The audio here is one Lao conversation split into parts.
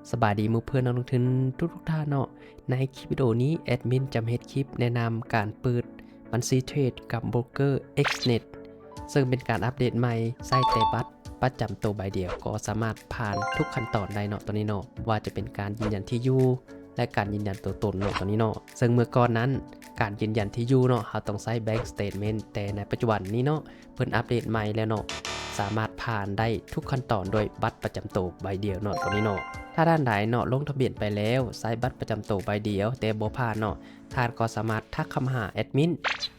ສະບາຍດີໝູ່ເພື່ອນນັກລົງທຶນທຸກໆທ່ານເນາະ. ໃນຄລິບວິດີໂອນີ້ ແອດມິນຈະມາເຮັດຄລິບແນະນຳການເປີດບັນຊີເທຣດກັບໂບຣກເກີ ເອັກສ໌ເນັດ ເຊິ່ງເປັນການອັບເດດໃໝ່ ໃຊ້ແຕ່ບັດປະຈຳໂຕໃບດຽວກໍສາມາດຜ່ານທຸກຂັ້ນຕອນໄດ້ເນາະ ຕອນນີ້ເນາະ, ບໍ່ວ່າຈະເປັນການຢືນຢັນທີ່ຢູ່ ແລະ ການຢືນຢັນຕົວຕົນເນາະ ຕອນນີ້ເນາະ. ເຊິ່ງເມື່ອກ່ອນນັ້ນ ການຢືນຢັນທີ່ຢູ່ເນາະ ເຮົາຕ້ອງໃຊ້ Bank Statement, ແຕ່ໃນປັດຈຸບັນນີ້ເນາະ ເພິ່ນອັບເດດໃໝ່ແລ້ວເນາະ, ສາມາດຜ່ານໄດ້ທຸກຂັ້ນຕອນດ້ວຍບັດປະຈຳໂຕໃບດຽວເນາະ ຕອນນີ້ເນາະ. ຖ້າທ່ານໃດເນາະ ລົງທະບຽນໄປແລ້ວ ໃຊ້ບັດປະຈຳໂຕໃບດຽວ ແຕ່ບໍ່ຜ່ານເນາະ, ທ່ານກໍສາມາດທັກເຂົ້າມາຫາແອດມິນ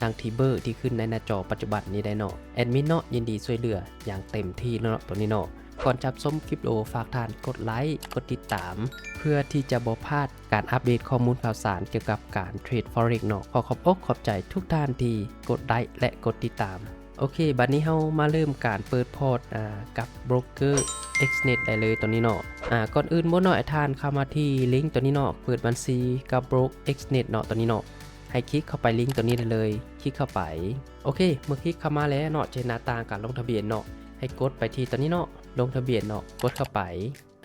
ດັ່ງທີ່ເບີທີ່ຂຶ້ນໃນໜ້າຈໍປັດຈຸບັນນີ້ໄດ້ເນາະ. ແອດມິນເນາະ ຍິນດີຊ່ວຍເຫຼືອຢ່າງເຕັມທີ່ເນາະ ຕອນນີ້ເນາະ. ກ່ອນຈະຮັບຊົມຄລິບວິດີໂອ ຝາກທ່ານກົດໄລ, ກົດຕິດຕາມ ເພື່ອທີ່ຈະບໍ່ພາດການອັບເດດຂໍ້ມູນຂ່າວສານກ່ຽວກັບການເທຣດ Forex ເນາະ. ຂໍຂອບອົກຂອບໃຈທຸກທ່ານທີ່ກົດໄລ ແລະ ກົດຕິດຕາມ. ໂອເຄ, ບັດນີ້ເຮົາມາເລີ່ມການເປີດພອດ ອ່າ ກັບໂບຣກເກີ ເອັກສ໌ເນັດ ໄດ້ເລີຍ ຕອນນີ້ເນາະ. ອ່າ ກ່ອນອື່ນໝົດເນາະ ໃຫ້ທ່ານເຂົ້າມາທີ່ລິງໂຕນີ້ເນາະ, ເປີດບັນຊີກັບໂບຣກ ເອັກສ໌ເນັດ ເນາະ ໂຕນີ້ເນາະ. ໃຫ້ຄລິກເຂົ້າໄປລິງໂຕນີ້ໄດ້ເລີຍ, ຄລິກເຂົ້າໄປ. ໂອເຄ, ເມື່ອຄລິກເຂົ້າມາແລ້ວເນາະ ຈະເຫັນໜ້າຕ່າງການລົງທະບຽນເນາະ. ໃຫ້ກົດໄປທີ່ໂຕນີ້ເນາະ, ລົງທະບຽນເນາະ, ກົດເຂົ້າໄປ.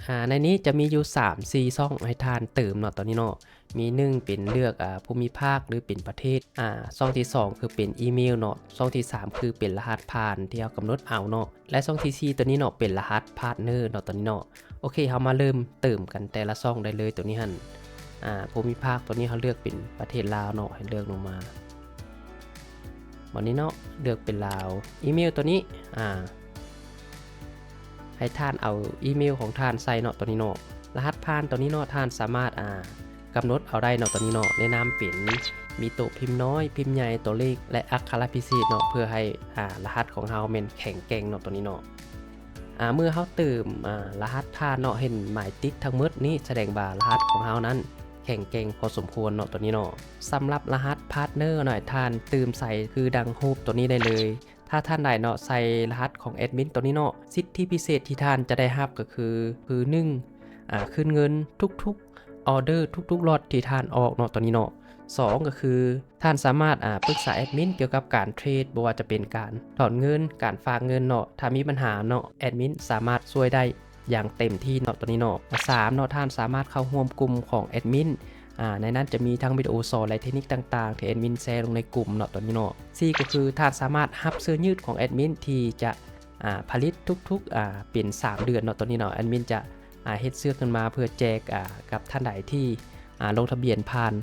ອ່າ ໃນນີ້ຈະມີຢູ່ສາມສີ່ຊ່ອງໃຫ້ທ່ານເຕີມເນາະ ຕອນນີ້ເນາະ. ມີໜຶ່ງເປັນເລືອກ ອ່າ ພູມິພາກ ຫຼື ເປັນປະເທດ. ອ່າ ຊ່ອງທີສອງຄືເປັນອີເມວເນາະ, ຊ່ອງທີສາມຄືເປັນລະຫັດຜ່ານທີ່ເຮົາກຳນົດເອົາເນາະ, ແລະ ຊ່ອງທີສີ່ໂຕນີ້ເນາະ ເປັນລະຫັດພາດເນີເນາະ ຕອນນີ້ເນາະ. ໂອເຄ, ເຮົາມາເລີ່ມເຕີມກັນແຕ່ລະຊ່ອງໄດ້ເລີຍ ໂຕນີ້ຫັ້ນ. ອ່າ ພູມິພາກໂຕນີ້ເຮົາເລືອກເປັນປະເທດລາວເນາະ, ໃຫ້ເລືອກລົງມາ ບາດນີ້ເນາະ ເລືອກເປັນລາວ. ອີເມວໂຕນີ້ ອ່າ ໃຫ້ທ່ານເອົາອີເມວຂອງທ່ານໃສ່ເນາະ ໂຕນີ້ເນາະ. ລະຫັດຜ່ານໂຕນີ້ເນາະ ທ່ານສາມາດ ອ່າ ກຳນົດເອົາໄດ້ເນາະ ໂຕນີ້ເນາະ. ແນະນຳເປັນ ມີໂຕພິມນ້ອຍ, ພິມໃຫຍ່, ໂຕເລກ ແລະ ອັກຂະລະພິເສດເນາະ ເພື່ອໃຫ້ ອ່າ ລະຫັດຂອງເຮົາແມ່ນແຂງແກ່ງເນາະ ໂຕນີ້ເນາະ. ອ່າ ເມື່ອເຮົາເຕີມ ອ່າ ລະຫັດຜ່ານເນາະ ເຫັນໝາຍຕິກທັງໝົດນີ້ ສະແດງວ່າລະຫັດຂອງເຮົານັ້ນແຂງແກ່ງພໍສົມຄວນເນາະ ໂຕນີ້ເນາະ. ສຳລັບລະຫັດພາດເນີເນາະ ໃຫ້ທ່ານຕື່ມໃສ່ຄືດັ່ງຮູບໂຕນີ້ໄດ້ເລີຍ. ຖ້າທ່ານໃດເນາະ ໃສ່ລະຫັດຂອງແອດມິນໂຕນີ້ເນາະ, ສິດທິພິເສດທີ່ທ່ານຈະໄດ້ຮັບກໍຄື ຄື ໜຶ່ງ ອ່າ ຄືນເງິນທຸກໆອໍເດີ ທຸກໆລັອດທີ່ທ່ານອອກເນາະ ໂຕນີ້ເນາະ. ສອງ ກໍຄື ທ່ານສາມາດ ອ່າ ປຶກສາແອດມິນກ່ຽວກັບການເທຣດ, ບໍ່ວ່າຈະເປັນການຖອນເງິນ, ການຝາກເງິນເນາະ, ຖ້າມີບັນຫາເນາະ ແອດມິນສາມາດຊ່ວຍໄດ້ຢ່າງເຕັມທີ່ເນາະ ໂຕນີ້ເນາະ. ສາມເນາະ ທ່ານສາມາດເຂົ້າຮ່ວມກຸ່ມຂອງແອດມິນ, ອ່າ ໃນນັ້ນຈະມີທັງວິດີໂອສອນ ແລະ ເທັກນິກຕ່າງໆ ທີ່ແອດມິນແຊລົງໃນກຸ່ມເນາະ ໂຕນີ້ເນາະ. ສີ່ ກໍຄືທ່ານສາມາດຮັບເສື້ອຍືດຂອງແອດມິນທີ່ຈະ ອ່າ ຜະລິດທຸກໆ ອ່າ ເປັນສາມເດືອນເນາະ ໂຕນີ້ເນາະ. ແອດມິນຈະ ອ່າ ເຮັດເສື້ອຂຶ້ນມາເພື່ອແຈກ ອ່າ ກັບທ່ານໃດທີ່ ອ່າ ລົງທະບຽນຜ່ານ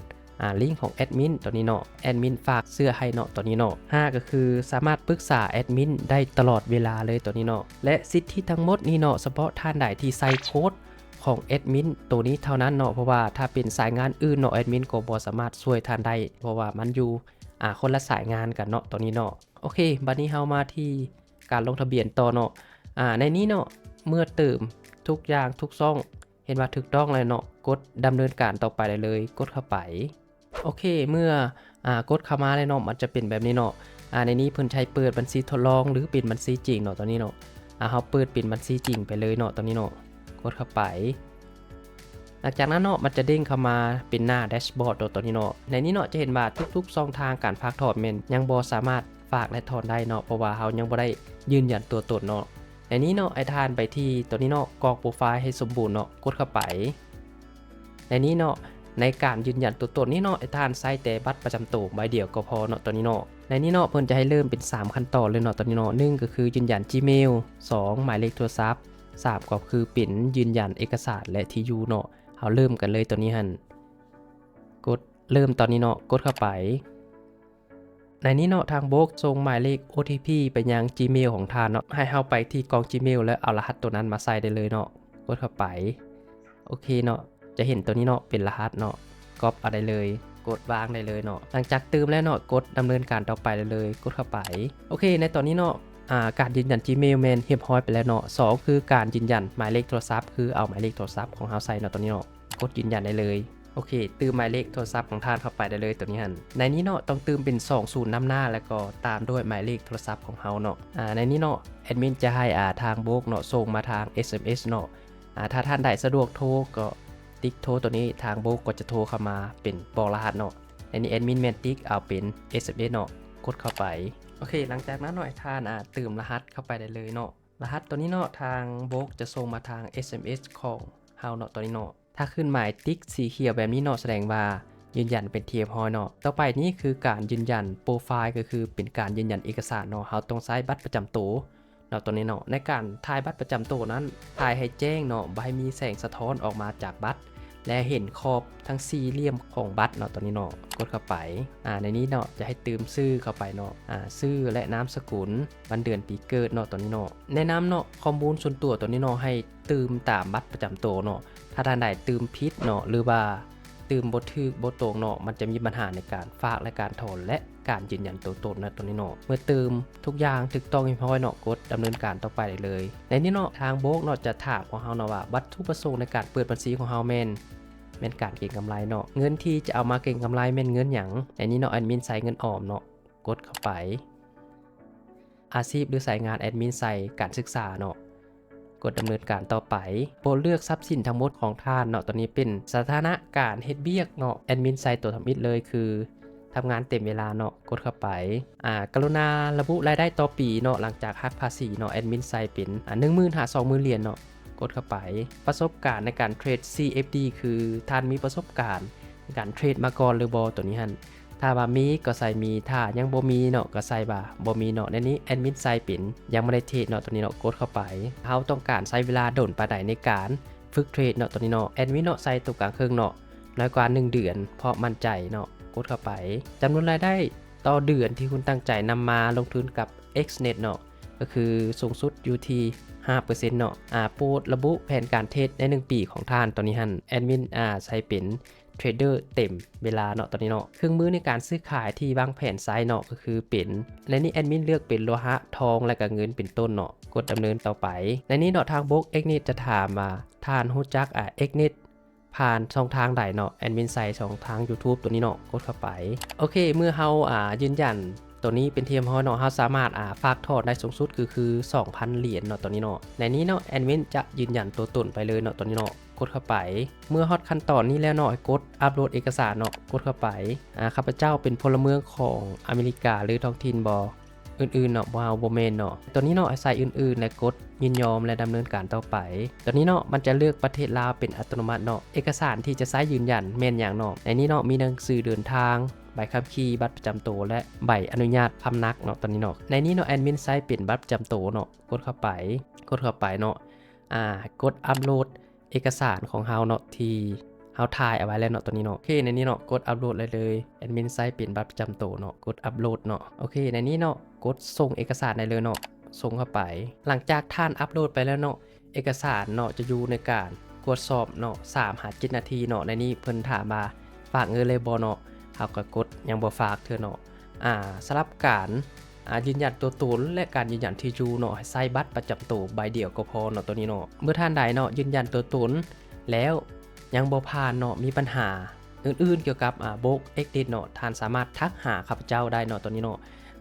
ອ່າ ລິງຂອງແອດມິນໂຕນີ້ເນາະ, ແອດມິນຝາກເສື້ອໃຫ້ເນາະ ໂຕນີ້ເນາະ. ຫ້າ ກໍຄືສາມາດປຶກສາແອດມິນໄດ້ຕະຫຼອດເວລາເລີຍ ໂຕນີ້ເນາະ. ແລະ ສິດທິທັງໝົດນີ້ເນາະ ສະເພາະທ່ານໃດທີ່ໃສ່ໂຄດຂອງແອດມິນໂຕນີ້ເທົ່ານັ້ນເນາະ, ເພາະວ່າຖ້າເປັນສາຍງານອື່ນເນາະ ແອດມິນກໍບໍ່ສາມາດຊ່ວຍທ່ານໄດ້ ເພາະວ່າມັນຢູ່ ອ່າ ຄົນລະສາຍງານກັນເນາະ ໂຕນີ້ເນາະ. ໂອເຄ, ບັດນີ້ເຮົາມາທີ່ການລົງທະບຽນຕໍ່ເນາະ. ອ່າ ໃນນີ້ເນາະ ເມື່ອເຕີມທຸກຢ່າງທຸກຊ່ອງ ເຫັນວ່າຖືກຕ້ອງແລ້ວເນາະ, ກົດດຳເນີນການຕໍ່ໄປໄດ້ເລີຍ, ກົດເຂົ້າໄປ. ໂອເຄ, ເມື່ອ ອ່າ ກົດເຂົ້າມາແລ້ວເນາະ ມັນຈະເປັນແບບນີ້ເນາະ. ອ່າ ໃນນີ້ເພິ່ນໃຫ້ເປີດບັນຊີທົດລອງ ຫຼື ເປັນບັນຊີຈິງເນາະ ຕອນນີ້ເນາະ. ອ່າ ເຮົາເປີດເປັນບັນຊີຈິງໄປເລີຍເນາະ ຕອນນີ້ເນາະ, ກົດເຂົ້າໄປ. ຫຼັງຈາກນັ້ນເນາະ ມັນຈະເດັ້ງເຂົ້າມາເປັນໜ້າແດັຊບອດໂຕ ໂຕນີ້ເນາະ. ໃນນີ້ເນາະ ຈະເຫັນວ່າທຸກໆຊ່ອງທາງການຝາກຖອນແມ່ນຍັງບໍ່ສາມາດຝາກ ແລະ ຖອນໄດ້ເນາະ, ເພາະວ່າເຮົາຍັງບໍ່ໄດ້ຢືນຢັນຕົວຕົນເນາະ. ໃນນີ້ເນາະ ໃຫ້ທ່ານໄປທີ່ໂຕນີ້ເນາະ, ກອກໂປຣໄຟລ໌ໃຫ້ສົມບູນເນາະ, ກົດເຂົ້າໄປ. ໃນນີ້ເນາະ ໃນການຢືນຢັນຕົວຕົນນີ້ເນາະ ໃຫ້ທ່ານໃຊ້ແຕ່ບັດປະຈຳໂຕໃບດຽວກໍພໍເນາະ ໂຕນີ້ເນາະ. ໃນນີ້ເນາະ ເພິ່ນຈະໃຫ້ເລີ່ມເປັນສາມຂັ້ນຕອນເລີຍເນາະ ໂຕນີ້ເນາະ. ໜຶ່ງ ກໍຄືຢືນຢັນ Gmail, ສອງ ໝາຍເລກໂທລະສັບ, ສາມ ກໍຄືເປັນຢືນຢັນເອກະສານ ແລະ ທີ່ຢູ່ເນາະ. ເຮົາເລີ່ມກັນເລີຍ ໂຕນີ້ຫັ້ນ, ກົດເລີ່ມຕອນນີ້ເນາະ, ກົດເຂົ້າໄປ. ໃນນີ້ເນາະ ທາງໂບຣກສົ່ງໝາຍເລກ ໂອທີພີ ໄປຍັງ Gmail ຂອງທ່ານເນາະ, ໃຫ້ເຮົາໄປທີ່ກ່ອງ Gmail ແລ້ວເອົາລະຫັດໂຕນັ້ນມາໃສ່ໄດ້ເລີຍເນາະ, ກົດເຂົ້າໄປ. ໂອເຄເນາະ, ຈະເຫັນໂຕນີ້ເນາະ ເປັນລະຫັດເນາະ, ກັອບເອົາໄດ້ເລີຍ, ກົດວາງໄດ້ເລີຍເນາະ. ຫຼັງຈາກຕື່ມແລ້ວເນາະ, ກົດດຳເນີນການຕໍ່ໄປໄດ້ເລີຍ, ກົດເຂົ້າໄປ. ໂອເຄ, ໃນຕອນນີ້ເນາະ ອ່າ ການຢືນຢັນ Gmail ແມ່ນຮຽບຮ້ອຍໄປແລ້ວເນາະ. ສອງ ຄືການຢືນຢັນໝາຍເລກໂທລະສັບ, ຄືເອົາໝາຍເລກໂທລະສັບຂອງເຮົາໃສ່ເນາະ ຕອນນີ້ເນາະ. ກົດຢືນຢັນໄດ້ເລີຍ. ໂອເຄ, ຕື່ມໝາຍເລກໂທລະສັບຂອງທ່ານເຂົ້າໄປໄດ້ເລີຍ ໂຕນີ້ຫັ້ນ. ໃນນີ້ເນາະ ຕ້ອງຕື່ມເປັນສອງສູນນຳໜ້າ ແລ້ວກໍຕາມດ້ວຍໝາຍເລກໂທລະສັບຂອງເຮົາເນາະ. ອາ ໃນນີ້ເນາະ ແອດມິນຈະໃຫ້ ອາ ທາງໂບຣກເນາະ ສົ່ງມາທາງ ເອສເອັມເອສ ເນາະ. ອາ ຖ້າທ່ານໃດສະດວກໂທ ກໍຕິກໂທໂຕນີ້, ທາງໂບຣກກໍຈະໂທເຂົ້າມາເປັນບອກລະຫັດເນາະ. ໃນນີ້ແອດມິນແມ່ນຕິກເອົາເປັນ ເອສເອັມເອສ ເນາະ, ກົດເຂົ້າໄປ. ໂອເຄ, ຫຼັງຈາກນັ້ນເນາະ ໃຫ້ທ່ານ ອາ ຕື່ມລະຫັດເຂົ້າໄປໄດ້ເລີຍເນາະ. ລະຫັດໂຕນີ້ເນາະ ທາງໂບຣກຈະສົ່ງມາທາງ ເອສເອັມເອສ ຂອງ ເຮົາເນາະ ຕອນນີ້ເນາະ. ຖ້າຂຶ້ນໝາຍຕິກສີຂຽວແບບນີ້ເນາະ ສະແດງວ່າຢືນຢັນເປັນທີ່ຮຽບຮ້ອຍເນາະ. ຕໍ່ໄປນີ້ຄືການຢືນຢັນໂປຣໄຟລ໌ ກໍຄືເປັນການຢືນຢັນເອກະສານເນາະ. ເຮົາຕ້ອງໃຊ້ບັດປະຈຳໂຕເນາະ ຕອນນີ້ເນາະ. ໃນການຖ່າຍບັດປະຈຳໂຕນັ້ນ ຖ່າຍໃຫ້ແຈ້ງເນາະ ບໍ່ໃຫ້ມີແສງສະທ້ອນອອກມາຈາກບັດ ແລະ ເຫັນຂອບທັງສີ່ຫຼ່ຽມຂອງບັດເນາະ ຕອນນີ້ເນາະ. ກົດເຂົ້າໄປ ອາ ໃນນີ້ເນາະ ຈະໃຫ້ຕື່ມຊື່ເຂົ້າໄປເນາະ ອາ ຊື່ ແລະ ນາມສະກຸນ ວັນເດືອນປີເກີດເນາະ ຕອນນີ້ເນາະ. ແນະນຳເນາະ ຂໍ້ມູນສ່ວນຕົວ ຕອນນີ້ເນາະ ໃຫ້ຕື່ມຕາມບັດປະຈຳໂຕເນາະ. ຖ້າທ່ານໃດຕື່ມຜິດເນາະ ຫຼືວ່າຕື່ມບໍ່ຖືກບໍ່ຕົງເນາະ ມັນຈະມີບັນຫາໃນການຝາກ ແລະ ການຖອນ ແລະ ການຢືນຢັນຕົວຕົນເນາະ ຕອນນີ້ເນາະ. ເມື່ອຕື່ມທຸກຢ່າງຖືກຕ້ອງຮຽບຮ້ອຍເນາະ ກົດດຳເນີນການຕໍ່ໄປໄດ້ເລີຍ. ໃນນີ້ເນາະ ທາງໂບຣກເນາະ ຈະຖາມຂອງເຮົາເນາະວ່າ ວັດຖຸປະສົງໃນການເປີດບັນຊີຂອງເຮົາແມ່ນ ແມ່ນການເກັງກຳໄລເນາະ. ເງິນທີ່ຈະເອົາມາເກັງກຳໄລແມ່ນເງິນຫຍັງ? ໃນນີ້ເນາະ ແອດມິນໃສ່ເງິນອອມເນາະ ກົດເຂົ້າໄປ. ອາຊີບ ຫຼື ສາຍງານ ແອດມິນໃສ່ການສຶກສາເນາະ ກົດດຳເນີນການຕໍ່ໄປ. ໂປດເລືອກຊັບສິນທັງໝົດຂອງທ່ານເນາະ ຕອນນີ້ເປັນສະຖານະການເຮັດວຽກເນາະ ແອດມິນໃສ່ຕົວທຳອິດເລີຍ ຄືທຳງານເຕັມເວລາເນາະ ກົດເຂົ້າໄປ. ອາ ກະລຸນາລະບຸລາຍໄດ້ຕໍ່ປີເນາະ ຫຼັງຈາກຫັກພາສີເນາະ ແອດມິນໃສ່ເປັນ ອາ ໜຶ່ງໝື່ນຫາສອງໝື່ນຫຼຽນເນາະ ກົດເຂົ້າໄປ. ປະສົບການໃນການເທຣດ ຊີເອັຟດີ ຄືທ່ານມີປະສົບການໃນການເທຣດມາກ່ອນຫຼືບໍ່ ຕົວນີ້ຫັ້ນ. ຖ້າວ່າມີກໍໃສ່ມີ ຖ້າຍັງບໍ່ມີເນາະ ກໍໃສ່ວ່າບໍ່ມີເນາະ. ໃນນີ້ແອດມິນໃສ່ເປັນຍັງບໍ່ໄດ້ເທຣດເນາະ ຕົວນີ້ເນາະ ກົດເຂົ້າໄປ. ເຮົາຕ້ອງການໃຊ້ເວລາດົນປານໃດໃນການຝຶກເທຣດເນາະ ຕົວນີ້ເນາະ. ແອດມິນເນາະ ໃສ່ຕົວກາງເຄິ່ງເນາະ ນ້ອຍກວ່າໜຶ່ງເດືອນ ເພາະໝັ້ນໃຈເນາະ ກົດເຂົ້າໄປ. ຈຳນວນລາຍໄດ້ຕໍ່ເດືອນທີ່ຄຸນຕັ້ງໃຈນຳມາລົງທຶນກັບ ເອັກເນັດ ເນາະ ກໍຄືສູງສຸດຢູ່ທີ່ຫ້າເປີເຊັນເນາະ. ອາ ໂປດລະບຸແຜນການເທຣດໃນໜຶ່ງປີຂອງທ່ານ ຕອນນີ້ຫັ້ນ ແອດມິນ ອາ ໃສ່ເປັນ ເທຣດເດີເຕັມເວລາເນາະ ຕອນນີ້ເນາະ. ເຄື່ອງມືໃນການຊື້ຂາຍທີ່ວາງແຜນໃຊ້ເນາະ ກໍຄືເປັນ ໃນນີ້ແອດມິນເລືອກເປັນໂລຫະ, ທອງ ແລະ ກະເງິນເປັນຕົ້ນເນາະ. ກົດດຳເນີນຕໍ່ໄປ. ໃນນີ້ເນາະ ທາງໂບຣກ ເອັກເນັດ ຈະຖາມວ່າ ທ່ານຮູ້ຈັກ ອາ ເອັກເນັດ ຜ່ານຊ່ອງທາງໃດເນາະ? ແອດມິນໃສ່ຊ່ອງທາງ YouTube ຕົວນີ້ເນາະ ກົດເຂົ້າໄປ. ໂອເຄ ເມື່ອເຮົາ ອາ ຢືນຢັນຕົວນີ້ເປັນທີ່ຮຽບຮ້ອຍເນາະ ເຮົາສາມາດ ອາ ຝາກຖອນໄດ້ສູງສຸດກໍຄືສອງພັນຫຼຽນເນາະ ຕົວນີ້ເນາະ. ໃນນີ້ເນາະ ແອດມິນຈະຢືນຢັນຕົວຕົນໄປເລີຍເນາະ ຕົວນີ້ເນາະ. ກົດເຂົ້າໄປ. ເມື່ອຮອດຂັ້ນຕອນນີ້ແລ້ວເນາະ ໃຫ້ກົດອັບໂຫຼດເອກະສານເນາະ ກົດເຂົ້າໄປ. ອາ ຂ້າພະເຈົ້າເປັນພົນລະເມືອງຂອງອາເມລິກາ ຫຼື ທ້ອງຖິ່ນບໍ່? ອື່ນໆເນາະ ບໍ່ເອົາ ບໍ່ແມ່ນເນາະ. ຕົວນີ້ເນາະ ໃຫ້ໃສ່ອື່ນໆ ແລະ ກົດຍິນຍອມ ແລະ ດຳເນີນການຕໍ່ໄປ. ຕົວນີ້ເນາະ ມັນຈະເລືອກປະເທດລາວເປັນອັດຕະໂນມັດເນາະ. ເອກະສານທີ່ຈະໃຊ້ຢືນຢັນແມ່ນຫຍັງເນາະ? ໃນນີ້ເນາະ ມີໜັງສືເດີນທາງ, ໃບຂັບຂີ່, ບັດປະຈຳໂຕ ແລະ ໃບອະນຸຍາດພຳນັກເນາະ ຕົວນີ້ເນາະ. ໃນນີ້ເນາະ ແອດມິນໃຊ້ເປັນບັດປະຈຳໂຕເນາະ ກົດເຂົ້າໄປ. ກົດເຂົ້າໄປເນາະ. ອາ ກົດອັບໂຫຼດເອກະສານຂອງເຮົາເນາະ ທີ່ເຮົາຖ່າຍເອົາໄວ້ແລ້ວເນາະ ຕົວນີ້ເນາະ. ໂອເຄ ໃນນີ້ເນາະ ກົດອັບໂຫຼດໄດ້ເລີຍ. ແອດມິນໃຊ້ເປັນບັດປະຈຳໂຕເນາະ ກົດອັບໂຫຼດເນາະ. ໂອເຄ ໃນນີ້ເນາະ ກົດສົ່ງເອກະສານໄດ້ເລີຍເນາະ ສົ່ງເຂົ້າໄປ. ຫຼັງຈາກທ່ານອັບໂຫຼດໄປແລ້ວເນາະ ເອກະສານເນາະ ຈະຢູ່ໃນການກວດສອບເນາະ ສາມຫາເຈັດນາທີເນາະ. ໃນນີ້ເພິ່ນຖາມວ່າ ຝາກເງິນແລ້ວບໍ່ເນາະ ເຮົາກໍກົດຍັງບໍ່ຝາກເທື່ອເນາະ. ອາ ສຳລັບການ ອາ ຢືນຢັນຕົວຕົນ ແລະ ການຢືນຢັນທີ່ຢູ່ເນາະ ໃຫ້ໃຊ້ບັດປະຈຳໂຕໃບດຽວກໍພໍເນາະ ຕົວນີ້ເນາະ. ເມື່ອທ່ານໃດເນາະ ຢືນຢັນຕົວຕົນແລ້ວຍັງບໍ່ຜ່ານເນາະ ມີບັນຫາອື່ນໆກ່ຽວກັບ ອາ ໂບຣກ ເອັກເນັດ ເນາະ ທ່ານສາມາດທັກຫາຂ້າພະເຈົ້າໄດ້ເນາະ ຕົວນີ້ເນາະ.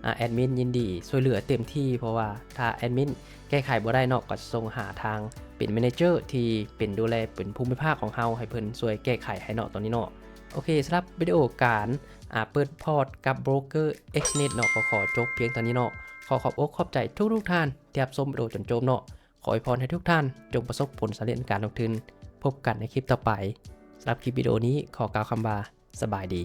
ອາ ແອດມິນຍິນດີຊ່ວຍເຫຼືອເຕັມທີ່ ເພາະວ່າຖ້າແອດມິນແກ້ໄຂບໍ່ໄດ້ເນາະ ກໍຈະສົ່ງຫາທາງເປັນແມເນເຈີທີ່ເປັນ ດູແລເປັນພູມິພາກຂອງເຮົາ ໃຫ້ເພິ່ນຊ່ວຍແກ້ໄຂໃຫ້ເນາະ ຕົວນີ້ເນາະ. ໂອເຄ ສຳລັບວິດີໂອການ ອາ ເປີດພອດກັບໂບຣກເກີ ເອັກເນັດ ເນາະ ກໍຂໍຈົບພຽງເທົ່ານີ້ເນາະ. ຂໍຂອບອົກຂອບໃຈທຸກໆທ່ານທີ່ຮັບຊົມວິດີໂອຈົນຈົບເນາະ. ຂໍອວຍພອນໃຫ້ທຸກທ່ານຈົ່ງປະສົບຜົນສຳເລັດໃນການລົງທຶນ. ພົບກັນໃນຄລິບຕໍ່ໄປ. ສຳລັບຄລິບວິດີໂອນີ້ ຂໍກ່າວຄຳວ່າ ສະບາຍດີ.